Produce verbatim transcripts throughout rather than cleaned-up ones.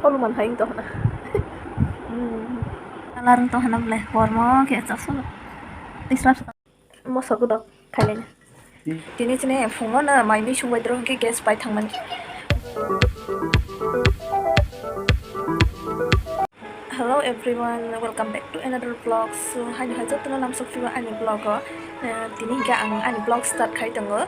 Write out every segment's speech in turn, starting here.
Oro man hai to hana. Hmm. Kalar to hana ble, kormo khe chasuk. Tisra. Moso gudok khailai. Tini chini phungo na mai mui sungbai dro hwnkhe gas pai thangmani. Hello everyone, welcome back to another vlog. So, haino hai jotono lamsok phio ani vlog o. Eh, tini hwnkhe ang ani vlog start khai tongo.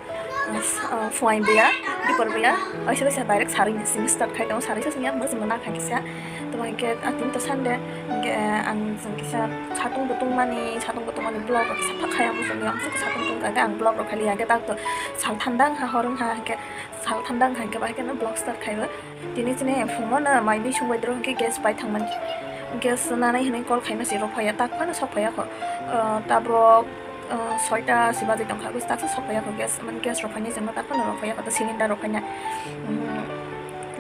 Eh, s-, eh, phuain buya, dipor buya, waisa waisa direct sarui ni simi start khai tongo, sarui sa simi ang mujung na khai kisa. Tamo hwnkhe, ah, tini to Sunday, hwnkhe, eh, ang jeng kisa satung bo tungmani, satung bo tungmani vlog rok kisa phak khai ang mujung ya, ang satung tung kha ang vlog rok khai liya, hwnkhe tak to sal thanda wngkha, hor wngkha, hwnkhe sal thanda wngkha, hwnkhe bahai kheno vlog start khai o. Tini chini phungo no mai bising bai dro hwnkhe gas pai thangmani. Gas nanai hwnwi call khaima se rw phaiya, tak phano sok phaiya kho. Ah, tabuk, ah, soita se bajai tongkha, bwswk taksa sok phaiya kho gas, mane gas rw phainai chwngno tak phano rw phaiya kho, cylinder rw phainai. Hmm,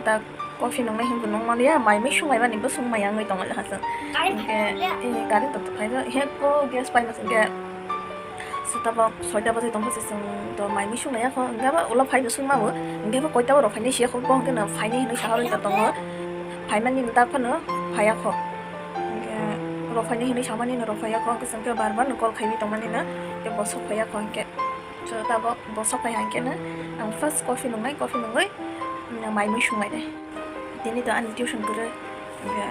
tak coffee nungnai hwnwi nung maliya, mai mui sung laimani bo sung maya wngwi tongo le hachwk. Hwnkhe, eh, gari tok tok phai he ko gas paima se hwnkhe. Sota bok soita bajai tongkha se chwng to mai mui sung laiya kho, hwnkhe ba ulo phai bo sung ma bo, hwnkhe ba koita o rw phainai siya kho, bo hwnkhe no phainai hwnwi saha bai tongo, phaimani tak phano phaiya kho, hwnkhe rw phainai hwnwi samani no rw phaiya kho, hwnkhe chwng khe bar bar no call khaiwi tongmani no, hwnkhe bo sok phaiya kho, hwnkhe sota bok bo sok phai hwnkhe no ang first coffee nungnai, coffee nungwi, mm, mai mui sung lainai. Tini to ani tuition kwrwi. Hwnkhe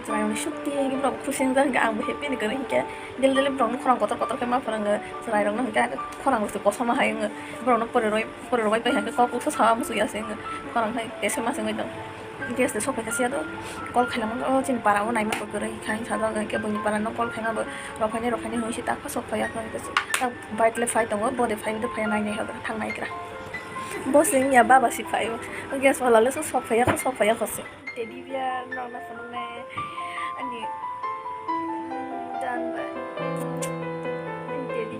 chwrairokni sukti hwnkhe borok khusi wngjak hwnkhe angbo happy ni kwrwi hwnkhe daily daily borokno khorang kotor kotor khe ma phwrwngo. Chwrairokno hwnkhe khorang rwtwi kosom ma hai wngo. Borokno pori rwbai pori rwbai pai hwnkhe kok kuksa sawa muchungya se wngo. Khorang hai kesa ma se wngwi tong. Gas de sok phaikha siya do call khailama o chini para o naima bo kwrwi khai sajak hwnkhe buini para no call khaima bo rw phainai rw phainai hwnwi se tak sok phaiya hwnkhe tak bike le phai tongo bo de phai de phaiya nainai hwnkhe thangnai kra. Bo se wngya baba se phai o gas wala le sok phaiya kho sok phaiya kho se. Teddy bear rok no phunuknai ani dan bai ani teddy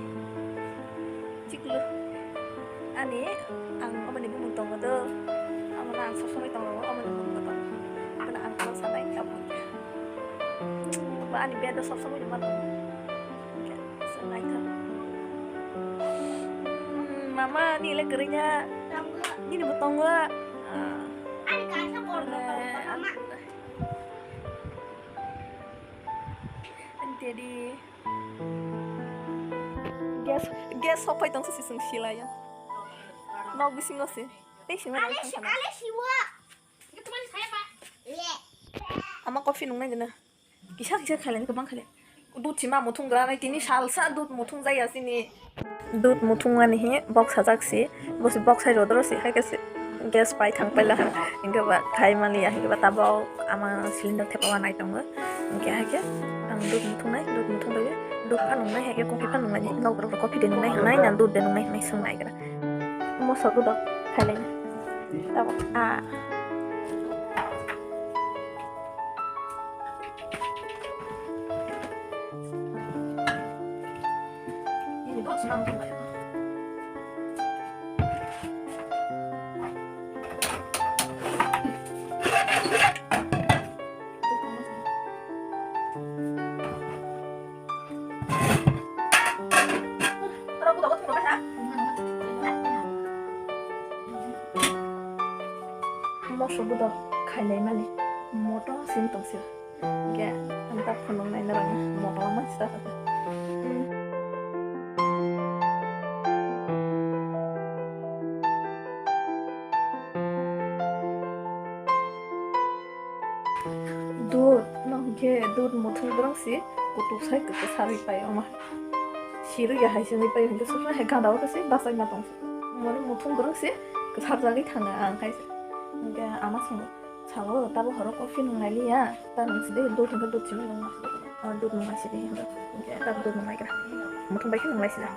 chiklo ani ang aboni bumung tongo do amo no ang sob somoi tongo aboni bumung tongo aboni ang kok sanai abo ba ani bed o sob somoi ma tongo sanai kha mama ni le kwrwngya nini bo tongo. Ani kaisa bor botol, mama. Ani teddy. Gas, gas sok phai tongsa se chwng silai ya. Nok bisingo se. Tei sima rok thang thang. Ale siwa. Ama coffee nungnai dina. Kisa kisa khailani kwbang khailai. Dut sima muthung granai tini salsa dut muthung jaya sini. Dut muthung mani hi bok sajak si, bo si bok sai rodoro si, hai khe si gas pai thang paila ha. Hingke ba khai mani ya, hingke ba tabok ama cylinder thepa wa nai tongo. Hingke hai khe ang dut muthung nai, dut muthung bai dut pha nung nai, hai khe coffee pha nung nai, nok rok coffee de nung nai, nai na dut de nung nai, nai sung nai kra. Moso gudok khailai na. Tabok a. Moso gudok khailai mani moto sing tongsi. Hingke ang ta phunuk nai norok moto ma sa. Dud, no hingke dud muthung borok si kutuk sai kutuk sarui pai omo. Sirui ya hai sini pai hingke sukha hai ganda o kasi basai ma tong. Mani muthung borok si kwthar jagui thanga ang hai se. Hingke ama song salo tabo horo coffee nung nai liya ta nung sidi dud hingke dud simi nung ma sidi. O dud nung ma sidi hingke ta dud nung nai kira. Muthung bai khe nung lai sila.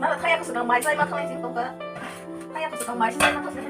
Mama, thaya ko sukang mai sai ma thanglai sing tongka. Thaya ko sukang mai sai ma thanglai.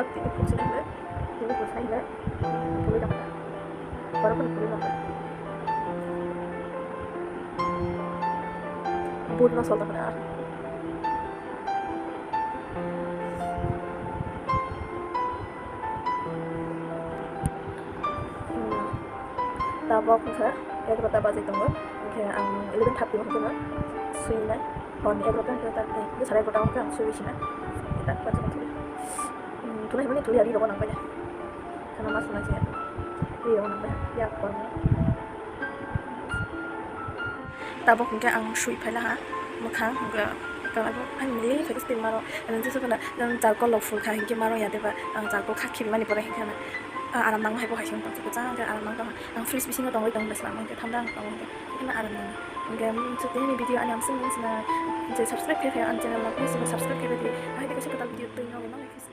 Sak tini phuksini hwnwi, tini phuksini hwnwi, phulwi tongkha. Borok phano phulwi tongkha. Boot no sol tongkha. Tabok wngkha egarota bajwi tongo, hwnkhe ang eleven thirty o hwnkhe no swinai, hor ni egarota hwnkhe ta, eh, sare egarota o hwnkhe ang swiwi sinai. Ta bajwi tongo. Hmm, thunai hwnwi thuli ya, ri rogo nang bai ya. Khana ma sunai se, ri rogo nang bai ya, yak kormo. Tabok hwnkhe ang swi phaila ha mwkhang, hwnkhe ani mili phaikhe twi maro, ani jesa phano charcoal rok phulkha hinkhe maro ya deba, ang charcoal kha khibimani pore hinkhe ano aram nang hai bo hai se wng tong, kwchang khe aram nang tong. Ang fridge bisingo tongwi tong, bwsla hinkhe thanda ang tongo, hinkhe aram nang. Hinkhe chwng tini video ani amswk wng sina, je subscribe khe khe ani channel no please subscribe khe di, hai kaisa kwtal video twi nogwi manlai.